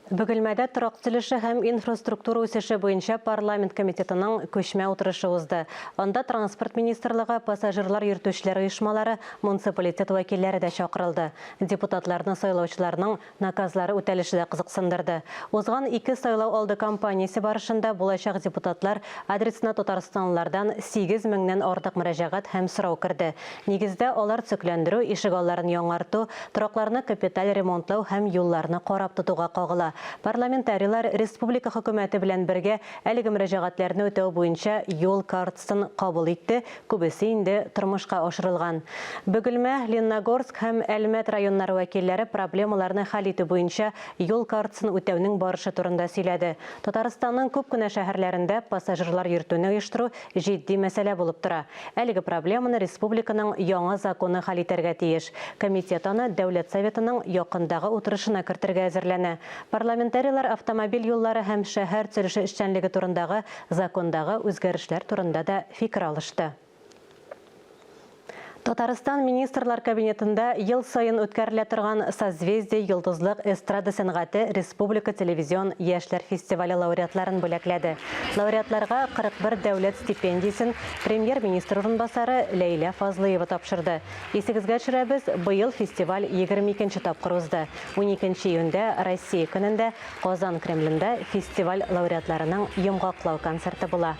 Бөгелмәдә торак төзелеше һәм инфраструктура үсеше буенча парламент комитетының күчмә утырышы узды. Анда Транспорт министрлыгы, пассажирлар йөртүчеләр оешмалары, муниципалитет вәкилләре дә чакырылды. Депутатларны сайлаучыларның наказлары үтәлеше дә кызыксындырды. Узган ике сайлау алды кампаниясе барышында булачак депутатлар адресына татарстанлылардан 8 меңнән артык мөрәҗәгать һәм сорау керде. Нигездә, алар төзекләндерү, ишегалларын яңарту, торакларны капиталь ремонтлау һәм юлларны карап тотуга кагыла. Парламентарийлар республика Хөкүмәте белән бергә әлеге мөрәҗәгатьләрне үтәү буенча юл картасын кабул итте, күбесе инде тормышка ашырылган. Бөгелмә, Ленногорск һәм Әлмәт районнары вәкилләре проблемаларны хәл итү буенча юл картасын үтәүнең барышы турында сөйләде. Татарстанның күп кенә шәһәрләрендә пассажирлар йөртүне оештыру җитди мәсьәлә булып тора. Әлеге проблеманы республиканың яңа законы хәл итәргә тиеш. Комитет аны Дәүләт Советының якындагы утырышына кертергә әзерләнә. Парламентарийлар автомобиль юллары һәм шәһәр төзелеше эшчәнлеге турындагы закондагы үзгәрешләр турында да фикер алышты. Татарстан Министрлар Кабинетында ел саен үткәрелә торган Созвездие-Йолдызлык эстрада сәнгате республика телевизион яшьләр фестивале лауреатларын бүләкләде. Лауреатларга 41 дәүләт стипендиясен Премьер-министр урынбасары Ләйлә Фазлыева тапшырды. Исегезгә төшерәбез, быел фестиваль 22 нче тапкыр узды. 12 июньдә Россия көнендә Казан Кремлендә фестиваль лауреатларының йомгаклау концерты була.